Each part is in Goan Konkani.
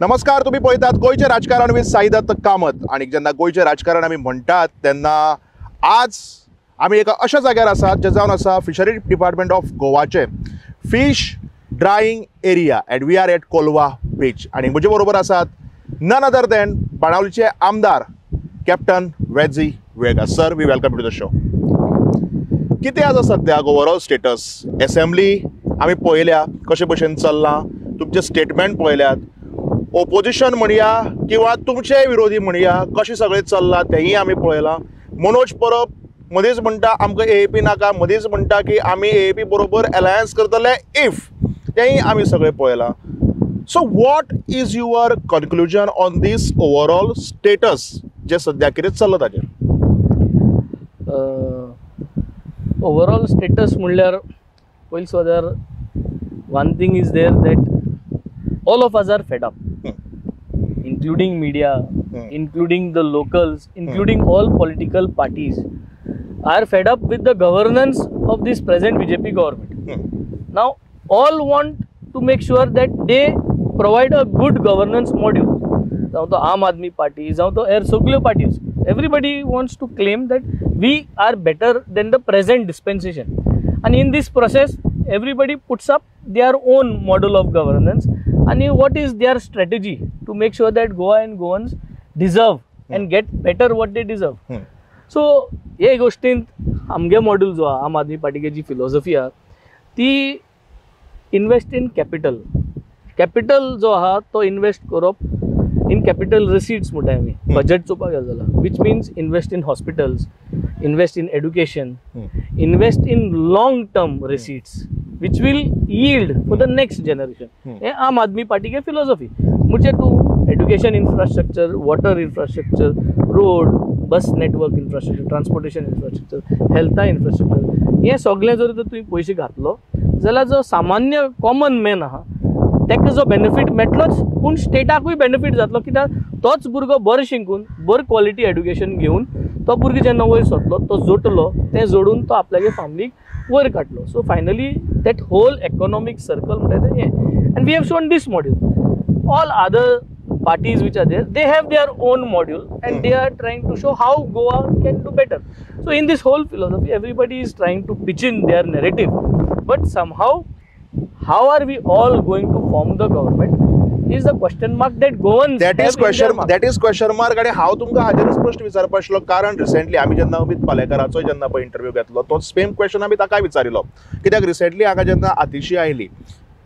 नमस्कार, तुम्ही पळयतात गोंयचें राजकारण विथ साईदत्त कामत. आनी जेन्ना गोंयचें राजकारण आमी म्हणटात तेन्ना आज आमी एका अशा जाग्यार आसात जे जावन आसा फिशरी डिपार्टमेंट ऑफ गोवाचें fish drying area and we are at Colva beach. आनी म्हजे बरोबर आसात नन अदर दॅन बाणावलीचे आमदार captain Venzy Viegas. Sir, we welcome to the show. कितें आसा सद्याक ओवरऑल स्टेटस? एसेंब्ली आमी पळयल्या कशे भशेन चल्लां, तुमचें स्टेटमेंट पळयल्यात, ओपोजिशन म्हणया किंवा तुमचे विरोधी म्हणया कशें सगळें चल्लां तेंय आमी पळयलां. मनोज परब मदींच म्हणटा आमकां एएपी नाका, मदींच म्हणटा की आमी एएपी बरोबर एलायन्स करतले if, तेंय आमी सगळें पळयलां. So what is your conclusion on this overall status जें सद्या कितें चल्लां ताजेर? ओवरऑल स्टेटस म्हणल्यार पयलीं सुद्दां one thing is there that all of us are fed up, including media, including the locals, including all political parties are fed up with the governance of this present BJP government. Now all want to make sure that they provide a good governance module. जावं तो आम आदमी पार्टी, जावं तो हेर सगळ्यो parties, everybody wants to claim that we are better than the present dispensation. And in this process everybody puts up their own model of governance and what is their strategy to make sure that Goa and Goans deserve and get better what they deserve. So हे गोष्टींत आमगे मॉड्यूल जो आहा, आम आदमी पार्टीची जी फिलॉसॉफी आहा ती इन्वेस्ट इन कॅपिटल. कॅपिटल जो आहा तो इन्वेस्ट करप इन कॅपिटल रिसिट्स म्हणटा आमी, बजेट चोवपाक गेले जाल्यार, which means invest in hospitals, invest in education, invest in long term receipts which will yield for the next generation. हे आम आदमी पार्टीचे फिलॉसॉफी. म्हणजे तूं education infrastructure, water infrastructure, road, bus network infrastructure, transportation infrastructure, हेल्था infrastructure, हें सगळें जर तर तुवें पयशे घातलो जाल्यार जो सामान्य कॉमन मॅन आहा ताका जो बेनिफीट मेळटलोच, पूण स्टेटाकूय बेनिफीट जातलो. कित्याक तोच भुरगो बरो शिकून बरी क्वॉलिटी एड्युकेशन घेवन तो भुरगो जेन्ना वयर सरतलो तो जोडटलो, तें जोडून तो आपल्यागे फॅमिलीक वयर काडलो. So finally that whole economic circle म्हणटा तें हें. And we have shown this module. All other parties which are there, they have their own module and they are trying to show how Goa can do better. So in this whole philosophy, everybody is trying to pitch in their narrative, but somehow how are we all going to form the government is the question mark that Goans that is question, that is question mark. आनी हांव तुमकां हाजेरूच प्रश्न विचारपा आशिल्लो, कारण रिसेंटली आमी जेन्ना अमीत पालेकराचो जेन्ना पळय इंटरव्यू घेतलो तो सेम क्वेश्चन आमी ताकाय विचारिल्लो. कित्याक रिसेंटली हांगा जेन्ना आतिशी आयली,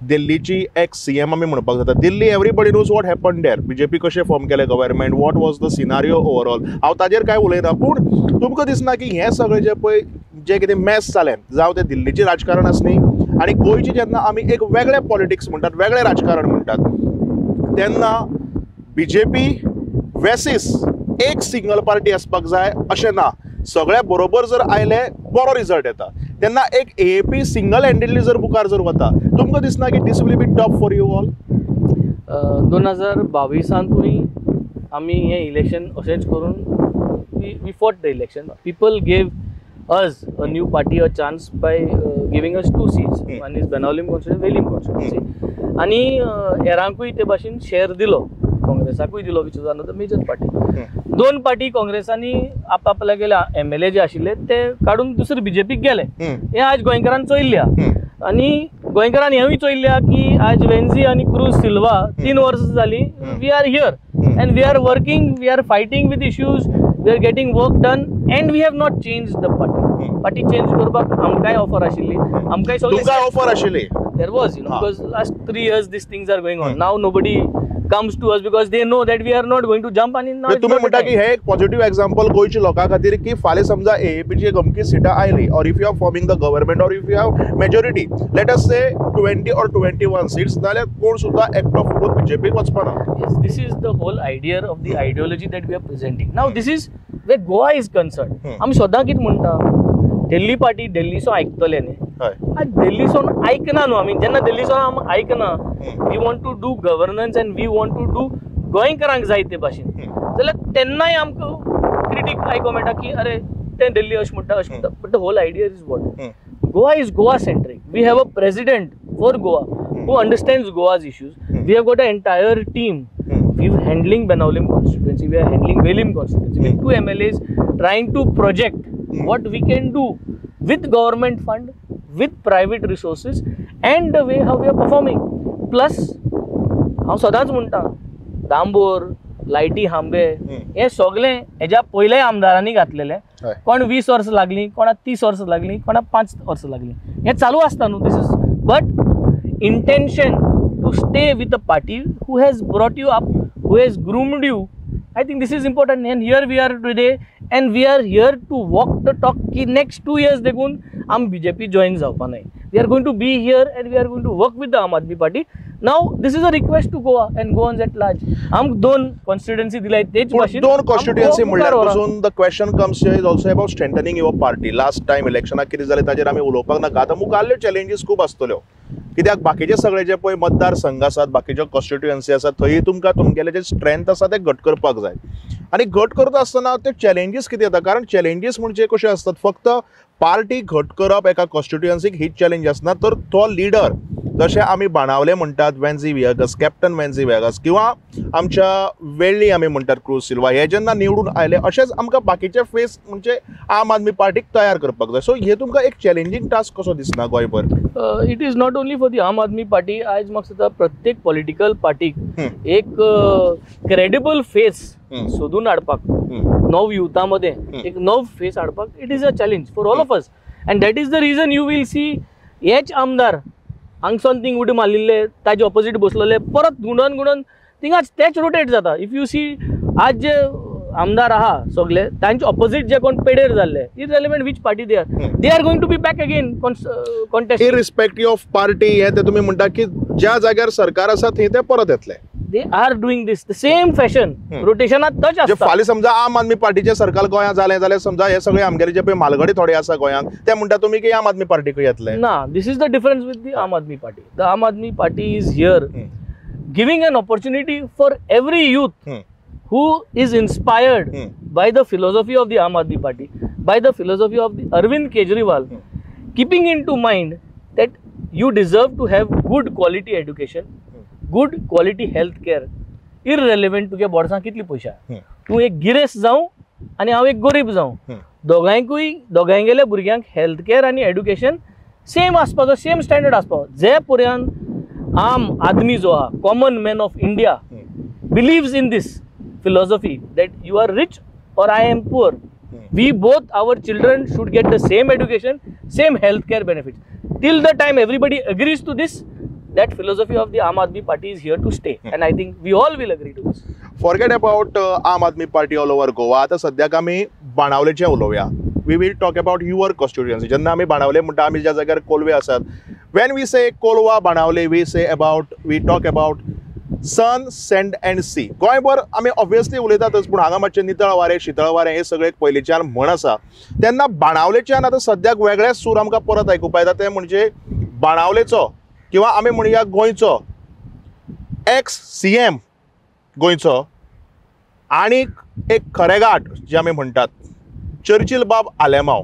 दिल्लीची एक्स सी एम आमी म्हणपाक जाता, Delhi everybody knows what happen there, BJP कशें फॉर्म केलें government, what was the scenario overall, हांव ताजेर कांय उलयना. पूण तुमकां दिसना की हें सगळें जें पळय जें कितें मॅस जालें, जावं तें दिल्लीचें राजकारण आसली आनी गोंयचें जेन्ना आमी एक वेगळें पॉलिटिक्स म्हणटात, वेगळें राजकारण म्हणटात, तेन्ना बीजेपी वेसीस एक सिंगल पार्टी आसपाक जाय अशें ना. सगळ्या बरोबर जर आयले बरो रिजल्ट येता. तेन्ना एक एएपी सिंगल हँडेडली जर मुखार जर वता, तुमकां दिसना की this will be tough for you all? 2022 आमी हें इलेक्शन अशेंच करून we fought the election. People gave us, a new party, a chance by giving us 2 seats. One is Benaulim constituency, Velim constituency. आनी हेरांकूय ते भाशेन शेअर दिलो, काँग्रेसाकूय दिलो, which is another major party. दोन पार्टी काँग्रेसांनी आपआपल्यागेले एमएलए जे आशिल्ले ते काडून दुसरे बीजेपीक गेले. हें आज गोंयकारान चोयल्लें आहा. आनी गोंयकारान हेंवूय चोयल्लें आहा की आज वेन्झी आनी क्रूज सिल्वा 3 वर्सां जालीं, we are here and we are working, we are fighting with issues, we are getting work done and we have not change the party. Party change करपाक आमकांय ऑफर आशिल्ली, आमकांय सगळी ऑफर आशिल्ली. There was, you know, because last 3 years these things are going on. Now nobody comes to us because they know that we are not going to jump. And now तुम्ही म्हणता की हे एक पॉझिटिव्ह एक्झाम्पल गोंयच्या लोकां खातीर की फाल्यां समजा एएपीची एक अमकी सिटां आयली, or if you are forming the government or if you have majority, let us say 20 or 21 seats, जाल्यार कोण सुद्दां एकटो फुडून बीजेपीक वचपाना. Yes, this is the whole idea of the ideology that we are presenting. Now this is where Goa is concerned. आमी सदां कितें म्हणटा, दिल्ली पार्टी दिल्लीसो आयकतले न्ही. आज दिल्लीसोन आयकना न्हू आमी. जेन्ना दिल्लीसोन आमी आयकना, we want to do governance and we want to do गोंयकारांक जाय ते भाशेन, जाल्यार तेन्नाय आमकां क्रिटीक आयको मेळटा की अरे तें दिल्ली अशें म्हणटा अशें म्हणटा. But the whole idea is what Goa is Goa centric. We have a president for Goa who understands Goa's issues. We have got an entire team We handling Benaulim constituency, we are handling Velim constituency with 2 MLAs trying to project what we can do with government fund, with private resources and the way how we are performing. Plus हांव सदांच म्हणटा दांबोर लायटी खांबे हे सगळें हेज्या पयल्या आमदारांनी घातलेले. कोण 20 वर्सां लागलीं, कोणाक 30 वर्सां लागलीं, कोणाक 5 वर्सां लागलीं, हें चालू आसता न्हू. This is but intention to stay with a party who has brought you up, who has groomed you. I think this is important and here we are today and we are here to walk the talk की next 2 years देखून आम बीजेपी जॉईन जावपा नाय. We are going to be here and we are going to work with the Aam Aadmi Party. Now this is a request to Goa and Goans at large. आम 2 कॉन्स्टिट्युएन्सी दिलाय तेच भाशेन 2 कॉन्स्टिट्युएन्सी म्हणल्यार पासून the question comes is also about strengthening your party. Last time इलेक्शनाक कितें जालें ताजेर आमी उलोवपाक नाका. आतां मुखारल्यो चॅलेंजीस खूब आसतल्यो कित्याक बाकीचे सगळे जे पळय मतदार संघ आसात, बाकीच्यो कॉन्स्टिट्युएन्सी आसात, थंय तुमकां तुमगेले जे स्ट्रेंथ आसा ते घट करपाक जाय. आनी घट करता आसतना ते चॅलेंजीस कितें येता, कारण चॅलेंजीस म्हणजे कश्यो आसतात, फक्त पार्टी घट करप एका कॉन्स्टिट्युएन्सीक हीच चॅलेंज आसना, तर तो लिडर जशें आमी बाणावले म्हणटात वेन्झी व्हिएगस, कॅप्टन वेन्झी व्हिएगस, किंवा आमच्या वेळ्ळी आमी म्हणटात क्रूज सिल्वा, हे जेन्ना निवडून आयले अशेंच आमकां बाकीचे फेस म्हणजे आम आदमी पार्टीक तयार करपाक जाय. सो हे तुमकां एक चॅलेंजींग टास्क कसो दिसना गोंयभर? It is not only for the Aam Aadmi Party. आयज म्हाका दिसता प्रत्येक पॉलिटिकल पार्टीक एक क्रेडिबल फेस सोदून हाडपाक, नव युथा मदें एक नव फेस हाडपाक it is a challenge for all of us. And that is the reason you will see हेच आमदार हांगसून थिंग उडी मारिल्ले, ताजे ऑपोजीट बसलेले, परत गुंडोन गुंडोन थिंगाच तेच रोटेट जाता. If you सी आज जे आमदार आहा सगळे तांचे ऑपोजीट जे कोण पेडेर जाल्ले, irrelevant which party they are, they are going to be back again contest irrespective of party. हे ते तुमी म्हणटा की ज्या जाग्यार सरकार आसा थंय ते परत येतले. They are doing this the same fashion रोटेशनात तच आसता. फाल्यां समजा आम आदमी पार्टीचें सरकार गोंयांत जालें जाल्यार समजा हे सगळे आमगेले जे पळय मालगडी थोडे आसा गोंयांत ते म्हणटा तुमी की आम आदमी पार्टीकूय येतले ना. This is the difference with the Aam Aadmi Party. The Aam Aadmi Party is here giving an opportunity for every youth who is inspired by the philosophy of the Aam Aadmi Party, by the philosophy of the Arvind Kejriwal, keeping into mind that you deserve to have good quality education, good quality health care. Irrelevant तुगे बोर्सां कितली पयशे, तूं एक गिरेस्त जावं आनी हांव एक गरीब जावं, दोगांयकूय दोगांयगेल्या भुरग्यांक हेल्थ केअर आनी एड्युकेशन सेम आसपाचो, सेम स्टँडर्ड आसपाचो. जे पर्यंत आम आदमी जो आहा, common man of India believes in this philosophy that you are rich or I am poor, we both, our children should get the same education, same healthcare benefits. Till the time everybody agrees to this, that philosophy of the Aam Aadmi Party is here to stay. And I think we all will agree to this. Forget about Aam Aadmi Party all over Goa. आता सद्याक आमी बाणावलेचें उलोवया. We will talk about your constituency. जेन्ना आमी बाणावले म्हणटा, आमी ज्या जाग्यार कोलवे आसात, when we say Colva Benaulim, we say about, we talk about sun, sand and sea. गोंयभर आमी ऑब्वियसली उलयतातच, पूण हांगा मातशें नितळ वारें, शितळ वारें हे सगळें पयलींच्यान म्हण आसा. तेन्ना बाणावलेच्यान आतां सद्याक वेगळेच सूर आमकां परत आयकुपाक येता, ते म्हणजे बाणावलेचो किंवा आमी म्हणया गोंयचो एक्स सी एम गोंयचो आनी एक खरेगाट जे आमी म्हणटात चर्चिल बाब आलेमाव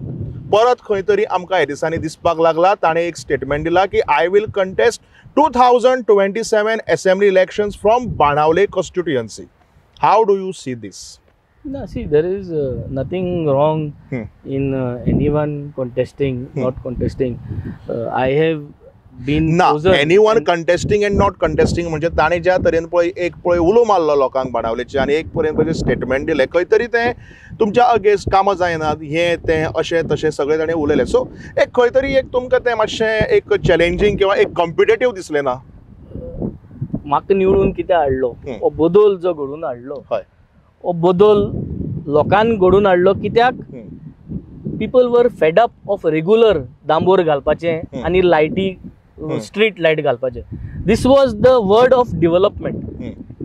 परत खंय तरी आमकां हे दिसांनी दिसपाक लागला. ताणें एक स्टेटमेंट दिला की I will contest 2027 assembly elections from Benaulim constituency. How do you see this? No, see, there is nothing wrong in anyone contesting, not contesting. I have been ना anyone contesting and not contesting म्हणजे ताणें ज्या तरेन पळय एक पळय उलो मारलो लोकांक बाणावलेचे आनी एक पर्यंत पळय स्टेटमेंट दिलें, खंय तरी तें तुमच्या अगेन्स्ट कामां जायनात, हें तें अशें तशें सगळें ताणें उलयलें. सो एक खंय तरी एक तुमकां तें मातशें एक चॅलेंजींग किंवा एक कॉम्पिटेटीव दिसलें ना? म्हाका निवडून कितें हाडलो, हो बदल जो घडोवन हाडलो, हय, हो बदल लोकान घडोवन हाडलो कित्याक people were fed up of regular डांबोर घालपाचें आनी लायटी, स्ट्रीट लायट घालपाचें. This was the word of development.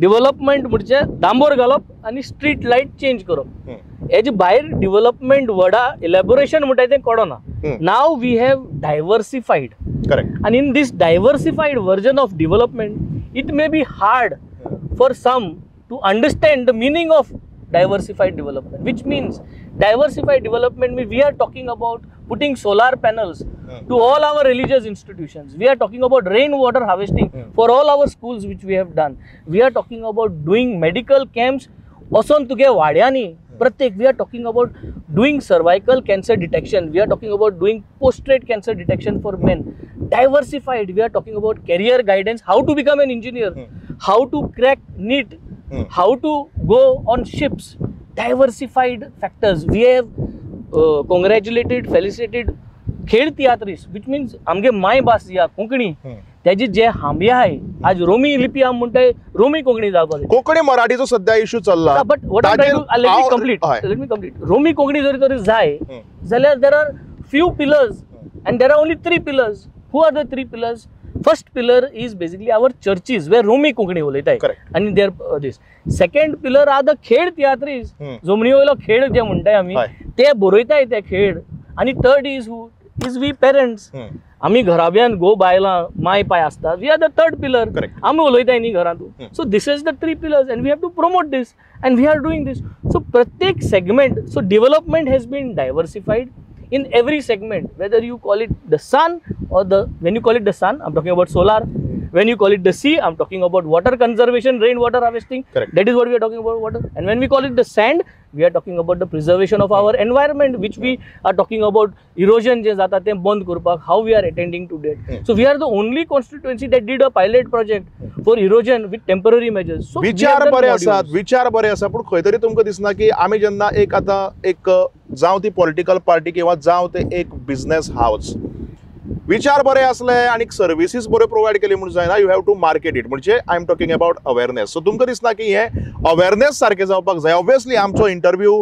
Development म्हणजे डांबोर घालप आनी स्ट्रीट लायट चेंज करप. हेजे भायर डिवलपमेंट वर्डा इलेबोरेशन म्हणटा तें कळना. Now we have diversified. Correct. And in this diversified version of development it may be hard for some to understand the meaning of diversified development, which means diversified development means we are talking about putting solar panels to all our religious institutions. We are talking about rainwater harvesting for all our schools which we have done. We are talking about doing medical camps वचोन तुगे वाड्यांनी प्रत्येक. We are talking about doing cervical cancer detection. We are talking about doing prostate cancer detection for men. Diversified, we are talking about career guidance, how to become an engineer, how to crack NEET, how to go on ships. Diversified factors. We have congratulated, felicitated खेळ तियात्रीस, which means आमगे माय भास जी आहा कोंकणी, तेजी जे हांबे आहाय आज रोमी लिपी आमी म्हणटाय रोमी कोंकणी जावपाक जाय. कोंकणी मराठीचो सध्या इशू चल्ला, but what let me complete, let me complete. रोमी कोंकणी जरी तरी जाय जाल्यार there are few pillars and there are only three pillars. Who are the three pillars? First pillar is basically our churches where रोमी कोंकणी उलयताय आनी there this. Second pillar are the खेळ तियात्रीस, जमनी वयलो खेळ जे म्हणटाय आमी ते बरयताय ते खेळ. आनी third is who is we parents. आमी घराब्यान घोव बायलां माय पाय आसता, we are the third pillar. आमी उलयताय न्ही घरांत. So this is the three pillars and we have to promote this and we are doing this. So प्रत्येक segment, so development has been diversified in every segment, whether you call it the sun or the, when you call it the sun, I'm talking about solar. When you call it the sea, I'm talking about water conservation, rainwater harvesting. Correct. That is what we are talking about, water. And when we call it the sand, we are talking about the preservation of our environment, which we are talking about erosion जे जाता तें बंद करपाक, how we are attending to that. So we are the only constituency that did a pilot project for erosion with temporary measures. So विचार बरे आसात, विचार बरे आसा, पूण खंय तरी तुमकां दिसना की आमी जेन्ना एक आतां एक जावं ती पॉलिटिकल पार्टी किंवा जावं ते एक बिजनेस हावस, विचार बरे असले आनी सर्विसीस बऱ्यो प्रोवायड केली म्हूण जायना, you have to market it. म्हणजे I am talking about awareness. So तुमकां दिसना की हे अवेरनेस सारकें जावपाक जाय. ऑब्वियसली आमचो इंटरव्यू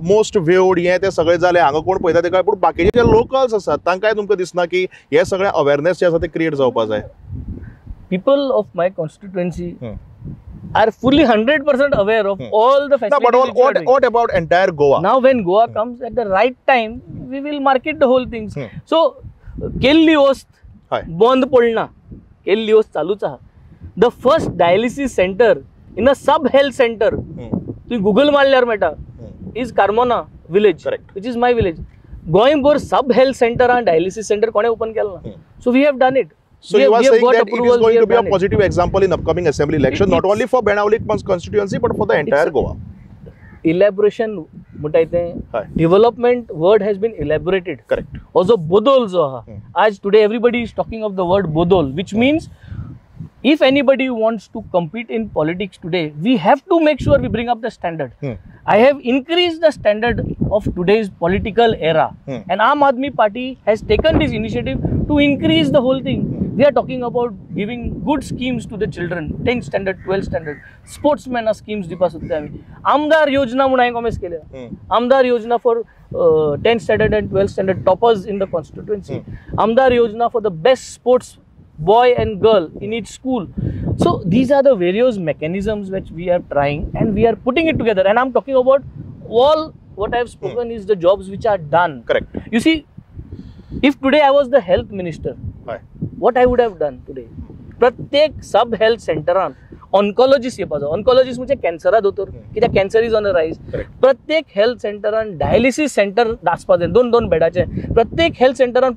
मोस्ट व्ह्यूड हें तें सगळें जालें, हांगा कोण पळयता ते काय, पूण बाकीचे जे लोकल्स आसात तांकांय तुमकां दिसना की हे सगळें अवेरनेस जें आसा तें क्रिएट जावपाक जाय. People of my constituency are fully 100% aware of all the facilities. No, but what about entire Goa? Now when Goa comes at the right time, we will market the whole things. So केल्ली वस्त बंद पडना, केल्ली वस्त चालूच आहा. The first dialysis centre in a sub health centre, तुवें गुगल मारल्यार मेळटा, is Carmona village, which is my village. गोंयभर सब हेल्थ सेंटर आनी डायलिसीस सेंटर कोणें ओपन केलें ना. So we have done it. So you are saying that it is going to be a positive example in upcoming assembly election, not only for Benaulim constituency but for the entire Goa. Elaboration म्हणटाय तें, development word has been elaborated. Correct. हो जो बदल जो आहा आज, today everybody is talking of the word बदल, which means if anybody wants to compete in politics today, we have to make sure we bring up the standard. I have increased the standard of today's political era, and Aam Aadmi Party has taken this initiative to increase the whole thing. We are talking about giving good schemes to the children, 10th standard, 12th standard, sportsmen schemes दिवपा सोदता आमी. आमदार योजना म्हूण हांवें कॉमेस केल्या, आमदार योजना for 10th standard and 12th standard toppers in the constituency, आमदार योजना for the best sports boy and girl in each school. So these are the various mechanisms which we are trying and we are putting it together. And I'm talking about all what I have spoken is the jobs which are done. Correct. You see, if today I was the health minister, what I would have done today? प्रत्येक सब हेल्थ सेंटरान ऑन्कोलॉजिस्ट येवपाचो. ऑन्कोलॉजिस्ट म्हणजे कॅन्सरा दोतोर, कित्याक cancer is on a rise. प्रत्येक हेल्थ सेंटरान डायलिसीस सेंटर आसपा जाय, दोन दोन बेडाचे. प्रत्येक हेल्थ सेंटरान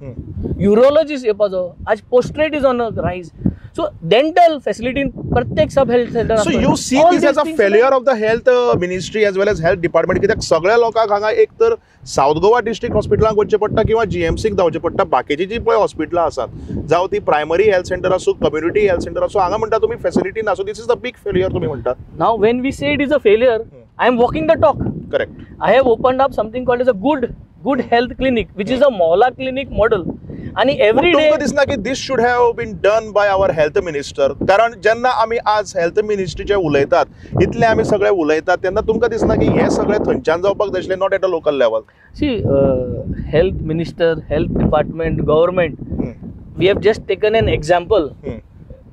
युरोलॉजिस्ट येवपाचो. आज prostate is on a rise. So dental facility प्रत्येक सब health centre. So you see this as a failure of the health ministry as well as health department, कित्याक सगळ्या लोकांक हांगा एक तर सावथ गोवा डिस्ट्रिक्ट हॉस्पिटलांक वचचें पडटा किंवा जीएमसीक धांवचें पडटा. बाकीची जी पळय हॉस्पिटलां आसात, जावं ती प्रायमरी हेल्थ सेंटर आसूं, कम्युनिटी हेल्थ सेंटर आसूं, हांगा म्हणटा तुमी फेसिलिटी ना. So this is a big failure तुमी म्हणटा. Now when we say it is a failure, I am walking the talk. Correct. I have opened up something called as a good health clinic, which is a Mohalla clinic model. आणि एव्हरी डे तुमकां दिसना की this should have been done by our health minister? कारण जेन्ना आमी आज हेल्थ मिनिस्ट्रीचे उलयतात, इतले आमी सगळे उलयतात, तेन्ना तुमकां दिसना की हें सगळें थंयच्यान जावपाक जाय आशिल्लें, not at a local level? See, health minister, health department, government, we have just taken an example.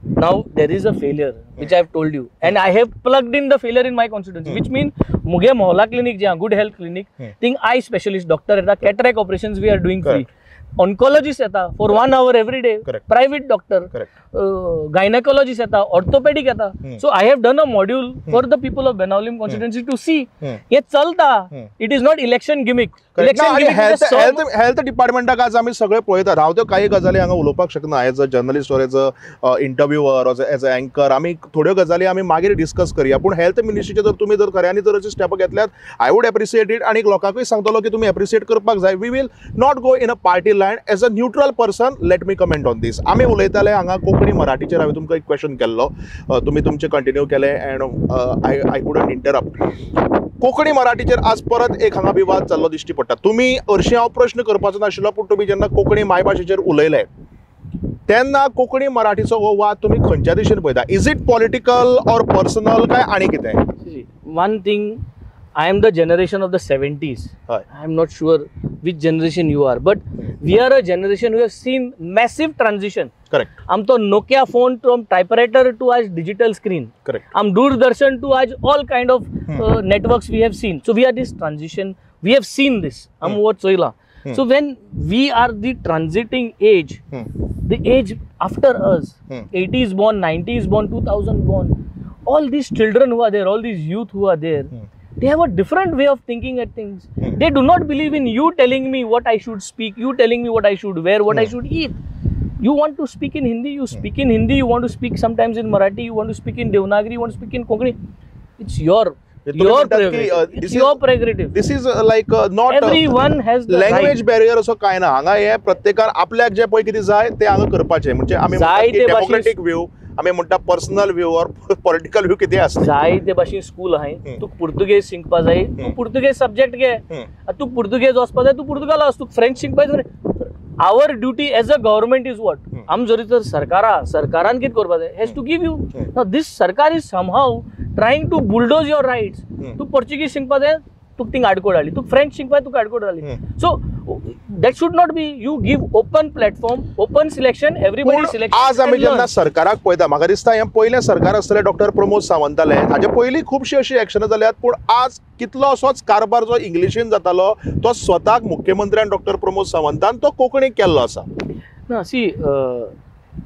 Now there is a failure which I have told you, and I have plugged in the failure in my constituency, which means मुगे मोहल्ला क्लिनिक जे good health clinic, thing eye specialist doctor येता, cataract operations we are doing free. Oncologist येता for 1 hour every day, private doctor, gynaecologist येता, ऑर्थोपेडीक येता. So I have done a module for the people of Benaulim constituency to see हे चलता. It is not election gimmick. Health डिपार्टमेंटाक आज आमी सगळे पळयतात. हांव त्यो काही गजाली हांगा उलोवपाक शकना as a journalist or as a interviewer or as a anchor. आमी थोड्यो गजाली आमी मागीर डिस्कस करया, पूण हेल्थ मिनिस्ट्रीचे जर तुमी जर खऱ्यांनी जर अशी स्टेप घेतल्यात I would appreciate it. आनी लोकांकूय सांगतलो की तुमी एप्रिसिएट करपाक जाय. We will not go in a party line. As a neutral person let me comment on this. आमी उलयताले हांगा कोंकणी मराठीचेर. हांवें तुमकां एक क्वेश्चन केल्लो, तुमी तुमचें कंटिन्यू केलें and I couldn't interrupt. Konkani मराठीचेर आज परत एक हांगा विवाद जाल्लो दिश्टी पडटा. तुमी हरशीं हांव प्रश्न करपाचो नाशिल्लो, पूण तुमी जेन्ना कोंकणी मायभाशेचेर उलयले तेन्ना कोंकणी मराठीचो हो वाद तुमी खंयच्या दिशेन पळयता? Is it political or personal काय आनी कितें? One thing, I am the generation of the 70s. I am not sure which generation you are, but we are a generation who have seen massive transition. Correct. I'm to Nokia phone from typewriter to आज digital screen. Correct. I'm Doordarshan to आज all kind of networks we have seen. So we are this transition. We have seen this. I'm what Soila. So when we are the transiting age, the age after us, 80s born, 90s born, 2000 born, all these children who are there, all these youth who are there, they have a different way of thinking at things. They do not believe in you telling me what I should speak, you telling me what I should wear, what I should eat. You want to speak in Hindi, you speak in Hindi. You want to speak sometimes in Marathi, you want to speak in Devanagari, you want to speak in Konkani. It's your prerogative. It's your prerogative. This is like not everyone has the language barrier असो काय ना हांगा. हे प्रत्येकान आपल्याक जे पळय कितें जाय ते हांगा करपाचें. म्हणजे आमी डेमोक्रेटीक व्यू, आमी म्हणटा personal view or political view कितें आसता. जाय ते भाशेन स्कूल आहाय. तुका पुर्तुगेज शिकपा जाय, तूं पुर्तुगेज सब्जेक्ट घे. तुका पुर्तुगेज वचपा जाय, तूं पुर्तुगाला वच. तुका फ्रेंच शिकपा जाय. Our duty as a government is what? आम जरी तर सरकारा सरकारान कितें करपा जाय has to give you. Now this सरकार is somehow trying to bulldoze your rights. तूं पोर्चुगीज शिकपा जाय, तुका थिंग आडकोळ हाडली. तुका फ्रेंच शिकपा जाय, तुका आडकोळ हाडली. So that should not be. You give open platform, open selection, everybody selection. आज आमी जेन्ना सरकाराक पळयता, म्हाका दिसता हें पयलें सरकार आसतलें डॉक्टर प्रमोद सावंतालें, हाजे पयलीं खुबशी अशी एक्शनां जाल्यात. पूण आज कितलोसोच कारभार जो इंग्लिशीन जातालो तो स्वताक मुख्यमंत्र्यान डॉक्टर प्रमोद सावंतान तो कोंकणीक केल्लो आसा. ना, see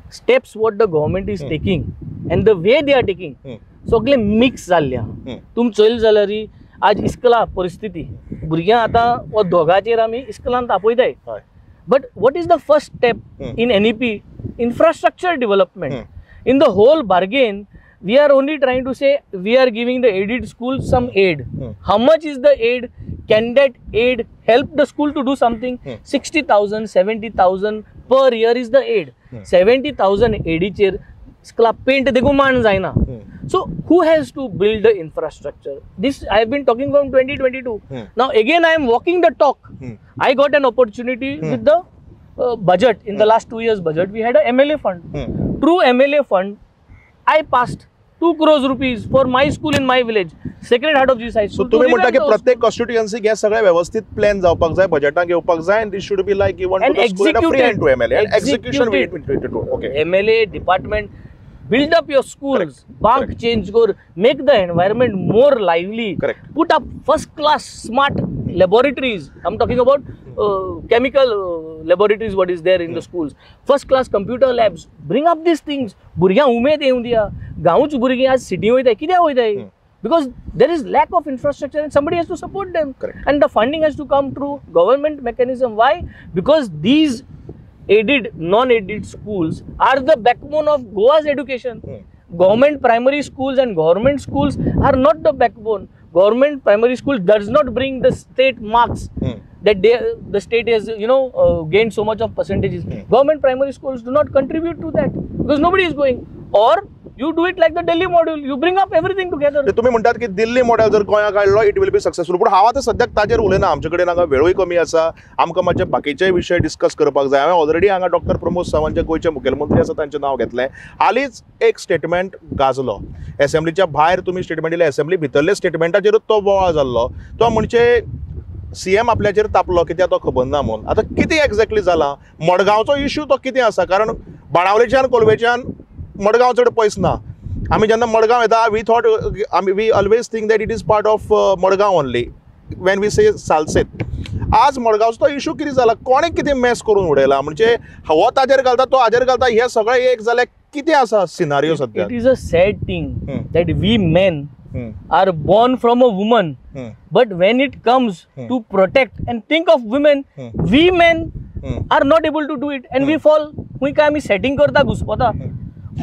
steps what the government is taking and the way they are taking सगळे मिक्स जाल्ले आहा. तुमी चोयले जाल्यार आज इस्कला परिस्थिती भुरग्यां आतां हो दोगाचेर आमी इस्कलान आपयताय. But what is the first step in NEP? Infrastructure development. In the whole bargain we are only trying to say we are giving the aided school some aid. How much is the aid? Can that aid help the school to do something? 60,000, 70,000 per year is the aid. 70,000 एडीचेर इस्कला paint देखून मान जायना. So who has to build the infrastructure? This I have been talking from 2022. Now again I am walking the talk. I got an opportunity with the budget. In the last 2 years budget, we had a MLA fund. Through MLA fund, I passed 2 crores rupees for my school in my village, Sacred Heart of Jesus High School. So तुम्ही म्हणता की प्रत्येक कॉन्स्टिट्युएन्सीक हे सगळे व्यवस्थित प्लॅन जावपाक जाय, बजेटाक येवपाक जाय, and this should be like given to the school and free hand to MLA and execution we need to do. Okay, MLA department, build up your schools. Correct. Bank Correct. Change kar, make the environment more lively. Correct. Put up first class smart laboratories. I'm talking about chemical laboratories, what is there in the schools. First class computer labs. Bring up these things. भुरग्यां उमेद येवं दिया. गांवच भुरगीं आज सिटी वयताय, कित्याक वयताय? Because there is lack of infrastructure and somebody has to support them. Correct. And the funding has to come through government mechanism. Why? Because these aided, non-aided schools are the backbone of Goa's education. Government primary schools and government schools are not the backbone. Government primary school does not bring the state marks that the state has, you know, gained so much of percentages. Government primary schools do not contribute to that because nobody is going. Or you do it like the Delhi model, you bring up everything together. तुम्ही म्हणतात की दिल्ली मॉडेल जर गोंयांत काडलो it will be successful, पूण हांव आतां सद्याक ताजेर उलयना. आमचे कडेन हांगा वेळूय कमी आसा, आमकां मातशे बाकीचे विशय डिस्कस करपाक जाय. हांवें ऑलरेडी हांगा डॉक्टर प्रमोद सावंत जे गोंयचे मुखेलमंत्री आसा तांचें नांव घेतलें. हालींच एक स्टेटमेंट गाजलो, एसेंब्लीच्या भायर तुमी स्टेटमेंट दिलें, एसेंब्ली भितरले स्टेटमेंटाचेरूच तो बोवाळ जाल्लो. तो म्हणजे सीएम आपल्याचेर तापलो कित्याक तो खबर ना म्हणून. आतां कितें एग्जॅक्टली जालां मडगांवचो इश्यू तो कितें आसा? कारण बाणावलेच्यान कोलवेच्यान मडगांव चड पयस ना. आमी जेन्ना मडगांव येता we thought, आमी we always think that it is part of Madgaon only when we say Salcete. आज मडगांवचो इशू कितें जाला, कोणे कितें मॅस करून उडयला, म्हणजे हो ताजेर घालता तो हाजेर घालता, हे सगळें एक जाल्यार कितें आसा सिनारियो सद्या? It is a sad thing that we men are born from a woman, but when it comes to protect and think of women, we men are not able to do it and we fall. हुंय काय आमी सेटिंग करता घुसपता.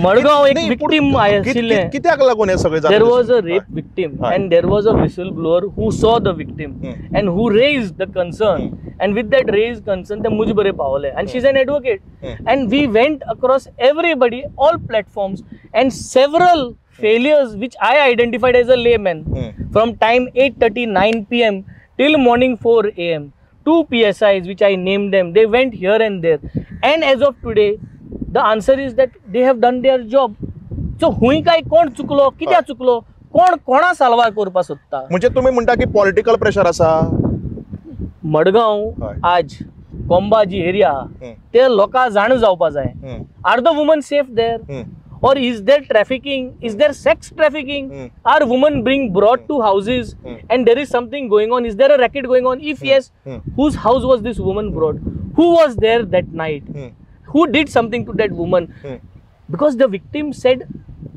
मडगांव एक विक्टीम आशिल्लें, कित्याक लागून हें सगळें जालें? There was a rape victim and there was a whistle blower who saw the victim and who raised the concern, and with that raised concern ते मुज बरे पावले, and she is an advocate, and we went across everybody, all platforms, and several failures which I identified as a layman from time 8:39 PM till morning 4 AM. 2 PSIs which I named them, they went here and there, and as of today the answer is that they have done their job. So हुंय काय कोण चुकलो, कित्याक चुकलो, कोण कोणा साल्वार करपाक सोदता? म्हणजे तुमी म्हणटा की पॉलिटिकल प्रेशर आसा मडगांव आज कोंबा जी एरिया ते लोकां जाण जावपा जाय. Are the women safe there? Or is there trafficking? Is there sex trafficking? Are women being brought to houses and there is something going on? Is there a racket going on? If yes, whose house was this woman brought? Who was there that night? Who did something to that woman? Because the victim said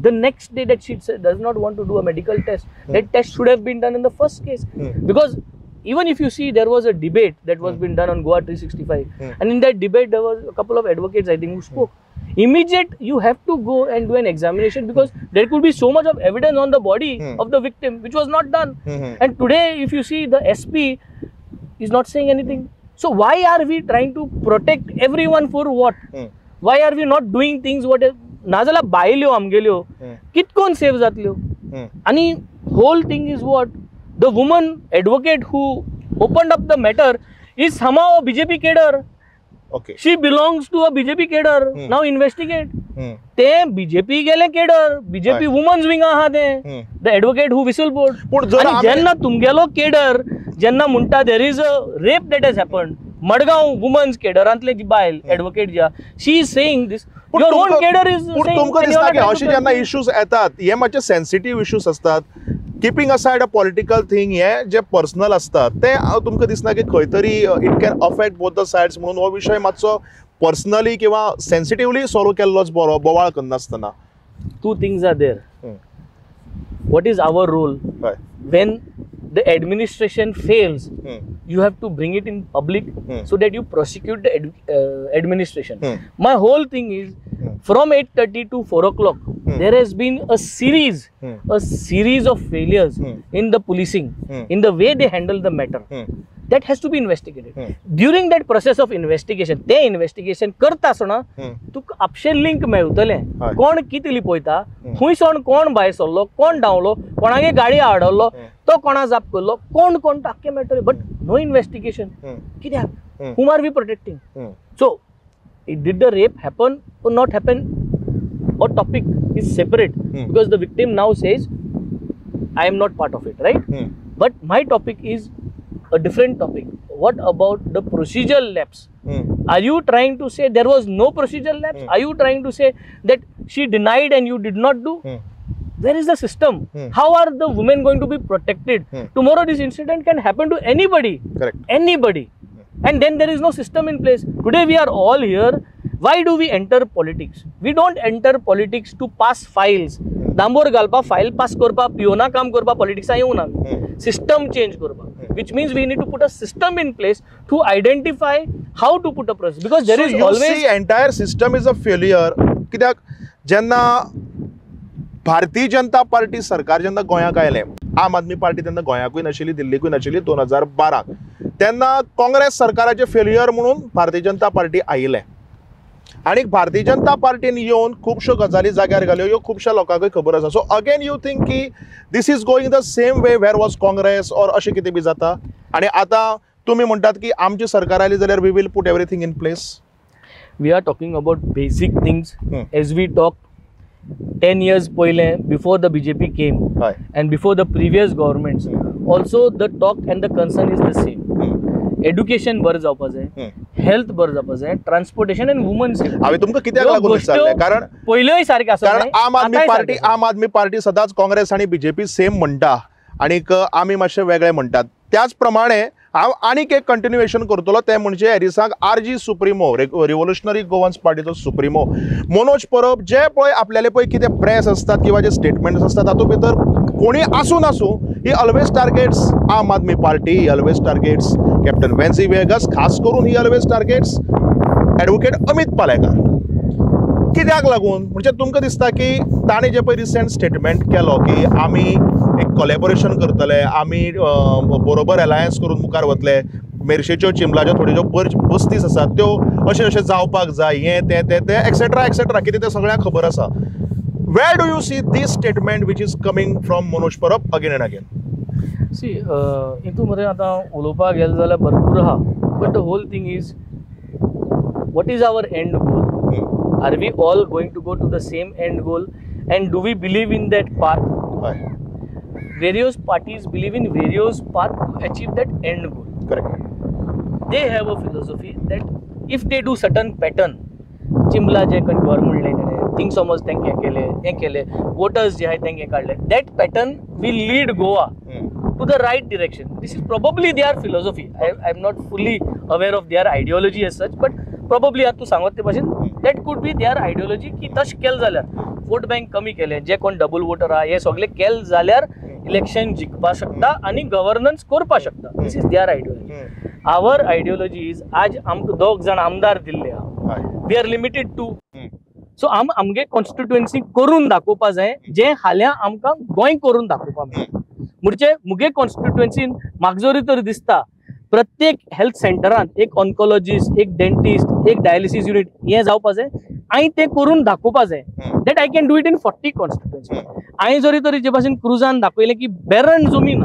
the next day that she does not want to do a medical test. That test should have been done in the first case. Because even if you see, there was a debate that was been done on Goa 365. And in that debate, there was a couple of advocates, I think, who spoke. Immediate, you have to go and do an examination because there could be so much of evidence on the body of the victim, which was not done. And today, if you see, the SP is not saying anything. So why are we trying to protect everyone for what? Why are we not doing things what? नाजाल्यार बायल्यो आमगेल्यो कितकोन सेव जातल्यो? आनी whole thing is what? The woman advocate who opened up the matter is somehow a BJP cadre. Okay. She belongs to a BJP cadre. Now investigate. ते BJP गेले cadre, BJP women's wing आहा ते. The advocate who whistle blowed. आनी जेन्ना तुमगेलो केडर जेन्ना म्हणटा there is a rape that has happened, Madgaon women's केडरांतले जी बायल एडवोकेट जी आहा, she is saying this. Your own cadre is पूण तुमकां दिसता की अशे जेन्ना इश्यूज येतात हे मातशे सेन्सिटीव इश्यूज आसतात, keeping aside a political thing, हे जे पर्सनल आसतात ते तुमकां दिसना की खंय तरी it can affect both the sides, म्हणून हो विशय मातसो पर्सनली किंवा सेन्सिटिवली सॉल्व केल्लोच बरो, बोवाळ करनासतना? Two things are there. What is our role? When the administration fails, you have to bring it in public so that you prosecute the administration. My whole thing is, from 8:30 to 4 o'clock, there has been a series of failures in the policing, in the way they handle the matter. That has to be investigated. During that process of investigation, ते investigation करता आसतना तुका आपशे लिंक मेळटलें, कोण कितें लिपयता, खंयसोन कोण भायर सरलो, कोण धांवलो, कोणागे गाडी आडवलो, तो कोणा जाप करलो, कोण कोण तो आख्खें मेळटलें. But no investigation. कित्याक? Whom are we protecting? So did the rape happen or not happen? Or topic is separate because the victim now says I am not part of it, right? But my topic is a different topic. What about the procedural lapse? Are you trying to say there was no procedural lapse? Are you trying to say that she denied and you did not do? Where is the system? How are the women going to be protected? Tomorrow this incident can happen to anybody. Correct. Anybody. And then there is no system in place. Today we are all here. Why do we enter politics? We don't enter politics to pass files. डांबोर घालपा, file pass करपा, पियोना काम करपा, पॉलिटिक्सा येवना. System change करपा, which means we need to put a system in place to identify how to put a process, because there is always see entire system is a failure. कित्याक जेन्ना भारतीय जनता पार्टी सरकार जेन्ना गोंयाक आयलें, आम आदमी पार्टी तेन्ना गोंयाकूय नाशिल्ली, दिल्लीकूय नाशिल्ली 2012, तेन्ना काँग्रेस सरकाराचें फेलियर म्हणून भारतीय जनता पार्टी आयिल्लें आनी भारतीय जनता पार्टीन येवन खुबश्यो गजाली जाग्यार घाल्यो, ह्यो खुबश्या लोकांकूय खबर आसा. सो अगेन you think की this is going the same way where was Congress or अशें कितें बी जाता? आनी आतां तुमी म्हणटात की आमची सरकार आयली जाल्यार we will put everything in place. We are talking about basic things. As we talk 10 years पयलें, before the BJP came and before the previous governments, also the talk and the concern is the same. Education बरें जावपा जाय, हेल्थ बरें जावपा जाय, ट्रान्सपोर्टेशन एंड वुमन सेफ्टी. हांवें तुमकां कित्याक लागून विचारलें, कारण पयल्योय सारकें आसा. कारण आम आदमी पार्टी सदांच काँग्रेस आनी बीजेपी सेम म्हणटा आनीक आमी मातशे वेगळे म्हणटात. त्याच प्रमाणे हांव आनीक एक कंटिन्युएशन करतलो तें म्हणजे एरिसाक आरजी सुप्रिमो, रिव्होल्युशनरी गोवन्स पार्टीचो सुप्रिमो मनोज परब जे पळय आपल्याले पळय कितें प्रेस आसतात किंवा जे स्टेटमेंट्स आसतात तातूंत भितर कोणी आसूं नासूं he always targets Aam Aadmi Party, he always targets Captain Venzy Viegas, खास करून he always targets advocate Amit Palekar. कित्याक लागून म्हणजे तुमकां दिसता की ताणें जे पळय रिसेंट स्टेटमेंट केलो की आमी एक कोलॅबोरेशन करतले, आमी बरोबर अलायन्स करून मुखार वतले, मेरशेच्यो चिंबलाच्यो थोड्यो ज्यो बस्तीस आसात त्यो अशें अशें जावपाक जाय, हें तें तें तें एक्सेट्रा एक्सेट्रा कितें तें सगळ्यांक खबर आसा. Where do you see this statement which is coming from Manoj Parab again and again? See, हितून मरे आतां उलोवपाक गेलें जाल्यार भरपूर आहा, but the whole thing is what is our end goal? Are we all going to go to the same end goal and do we believe in that path? Various parties believe in various path to achieve that end goal. Correct. They have a philosophy that if they do certain pattern, Chimbla जे घर म्हणलें तेणें, थिंग समज तेंक हें केलें हें केलें, वोटर्स जे आहाय तेंक हें काडलें, that pattern will lead Goa to the right direction. This is probably their philosophy. I am not fully aware of their ideology as such, but probably आतां तूं सांगत ते भाशेन that could be their ideology की तशें केलें जाल्यार वोट बँक कमी केलें, जे कोण डबल वोटर आहा हे सगळे केलें जाल्यार इलेक्शन जिखपा शकता आनी गव्हर्नन्स करपा शकता. This is their ideology. Our ideology is आज आमकां दोग जाण आमदार दिल्ले आहा, we are limited to, so आम आमगे कॉन्स्टिट्युएन्सी करून दाखोवपा जाय जें फाल्यां आमकां गोंय करून दाखोवपा मेळटा. म्हणजे मुगे कॉन्स्टिट्युएन्सीन म्हाका जरी तर दिसता प्रत्येक हेल्थ सेंटरांत एक ऑन्कोलॉजिस्ट, एक डेंटिस्ट, एक डायलिसीस युनिट हें जावपा जाय, हांवें तें करून दाखोवपा जाय that I can do it in 40 constituency. हांवें जरी तरी जे भाशेन क्रुजान दाखयलें की बेरन जमीन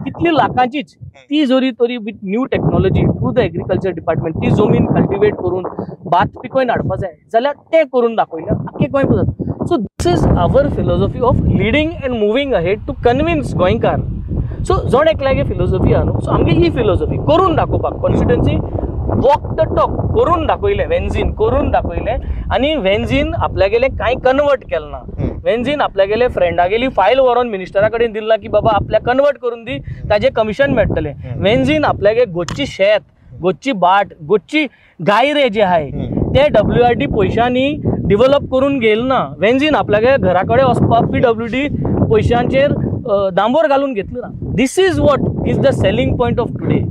कितली लाखांचीच ती जरी तरी with new technology through the agriculture department ती जमीन कल्टिवेट करून भात पिकोवन हाडपा जाय जाल्यार तें करून दाखयलें आख्खें गोंय पुरो. So this is our philosophy of leading and moving ahead to convince गोंयकार. सो जण एकल्यागे फिलोसॉफी आहा न्हू, सो आमगे ही फिलोसॉफी करून दाखोवपाक कॉन्स्टिट्युएन्सी वॉक the talk करून दाखयलें, वेन्झीन करून दाखयलें आनी वेन्झीन आपल्यागेलें कांय कन्वर्ट केलें ना. वेन्झीन आपल्यागेले फ्रेंडागेली फायल व्हरोन मिनिस्टरा कडेन दिला की बाबा आपल्याक कन्वर्ट करून दी, ताजें कमिशन मेळटलें. वेन्झीन आपल्यागे गोच्ची शेत, गोच्ची बाट, गोच्ची गायरे जे आहाय ते WRD पयशांनी डिवलप करून घेयल ना. वेन्झीन आपल्यागे घरा कडेन वचपाक PWD पयशांचेर दांबोर घालून घेतलो ना. This is what is the selling point of today.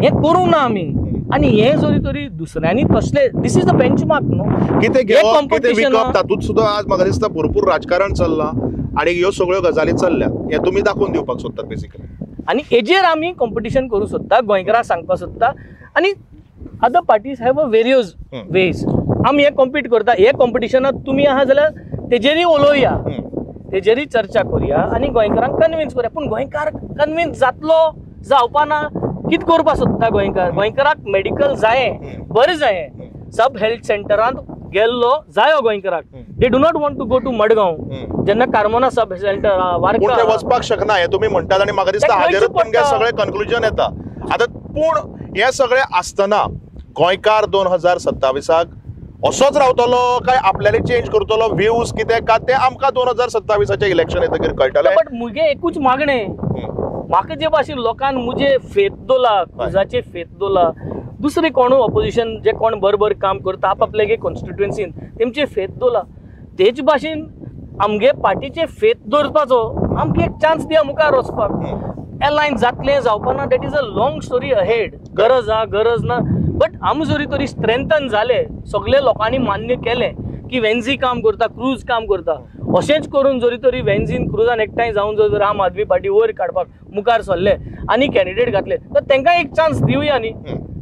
हें करूंक ना आमी आनी हें जरी तरी दुसऱ्यांनी तसले, this is the benchmark न्हू. कितें घेवप कितें विकप तातूंत सुद्दां आज म्हाका दिसता भरपूर राजकारण चल्लां आनी ह्यो सगळ्यो गजाली चल्ल्यात, हें तुमी दाखोवन दिवपाक सोदतात बेसिकली. आनी हेजेर आमी कॉम्पिटिशन करूंक सोदता, गोंयकारांक सांगपाक सोदता. आनी other parties have a various ways. आमी हें कॉम्पीट करता, हे कॉम्पिटिशनात तुमी आहा जाल्यार तेजेरूय उलोवया, तेजेरूय चर्चा करुया आनी गोंयकारांक कन्विन्स करुया. पूण गोंयकार कन्विन्स जातलो जावपा ना, कितें करपाक सोदता गोंयकार? गोंयकाराक मेडिकल जाय, बरें जाय, सब हेल्थ सेंटरांत गेल्लो जायो गोंयकाराक. They do not want to go to Madgaon जेन्ना कार्मोना सब सेंटर आहा, वार्का वचपाक शकना हें तुमी म्हणटात आनी म्हाका दिसता हाजेरूच तुमगें सगळें कन्क्लुजन येता. आतां पूण हें सगळें आसतना गोंयकार 2027 असोच रावतलो काय आपल्याला चेंज करतलो व्ह्यूज कितें का तें आमकां 2027 इलेक्शन येतकीर कळटलें. बट मुगे एकूच मागणें, म्हाका जे भाशेन लोकान मुजे फेत दोला, क्रुजाचे फेत दोला, दुसरे कोणू ऑपोजिशन जे कोण बरोबर काम करता आपआपले कॉन्स्टिट्युएन्सीन तेमचे फेत दोला, तेच भाशेन आमगे पार्टीचे फेत दवरपाचो आमकां एक चान्स दिया मुखार वचपाक. एलायन जातलें जावपा ना that is a long story ahead. गरज आहा गरज ना, बट आमी जरी तरी स्ट्रेंथन जाले, सगळे लोकांनी मान्य केलें की वेन्झी काम करता, क्रूज काम करता, अशेंच करून जरी तरी वेन्झीन क्रुजान एकठांय जावन जर आम आदमी पार्टी वयर काडपाक मुखार सरले आनी कॅन्डिडेट घातले तर तांकां एक चान्स दिवया न्ही.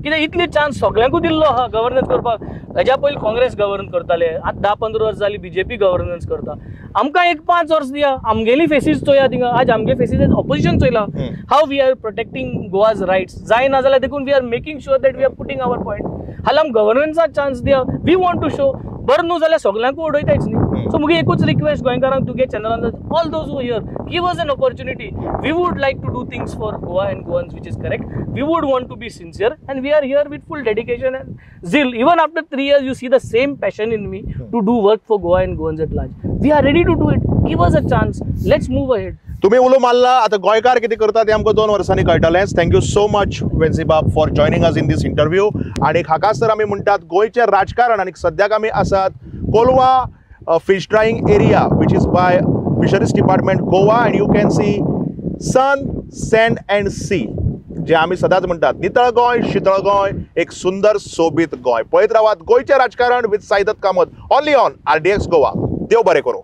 कित्याक इतली चान्स सगळ्यांकूच दिल्लो आहा गव्हर्नन्स करपाक. हेज्या पयलीं काँग्रेस गव्हर्न करताले, आतां 10-15 वर्स जालीं BJP governance करता. आमकां एक 5 वर्स दिया, आमगेली फेसीस चोया थिंगा. आज आमगे फेसीस ऑपोजिशन चोयला, how we are protecting Goa's rights जायना जाल्यार देखून we are making sure that we are putting our point. हाल्यार आम गव्हर्नन्साक चान्स दिया, we want to show. बरें न्हू जाल्यार सगळ्यांकूच उडयताच न्ही. सो मुगे एकूच रिक्वेस्ट गोंयकारांक, तुगे चॅनलान, all those who here, give us an opportunity. We would like to do things for Goa and Goans which is correct. We would want to be sincere and we are here with full dedication and zeal. Even after 3 years you see the same passion in me to do work for Goa and Goans at large. We are ready to do it. Give us a chance, let's move ahead. तुमी उलो मारला, आतां गोंयकार कितें करता तें आमकां 2 वर्सांनी कळटलेंच. Thank you so much Venzy बाब for joining us in this interview. आनी हाकाच तर आमी म्हणटात गोंयचें राजकारण. आनी सद्याक आमी आसात Colva fish drying area, which is by Fisheries Department Goa, and you can see sun, sand and sea, जे आमी सदांच म्हणटात नितळ गोंय, शितळ गोंय, एक सुंदर सोबीत गोंय. पळयत रावात गोंयचें राजकारण with Saidatt Kamat, only on RDX Goa. देव बरें करूं.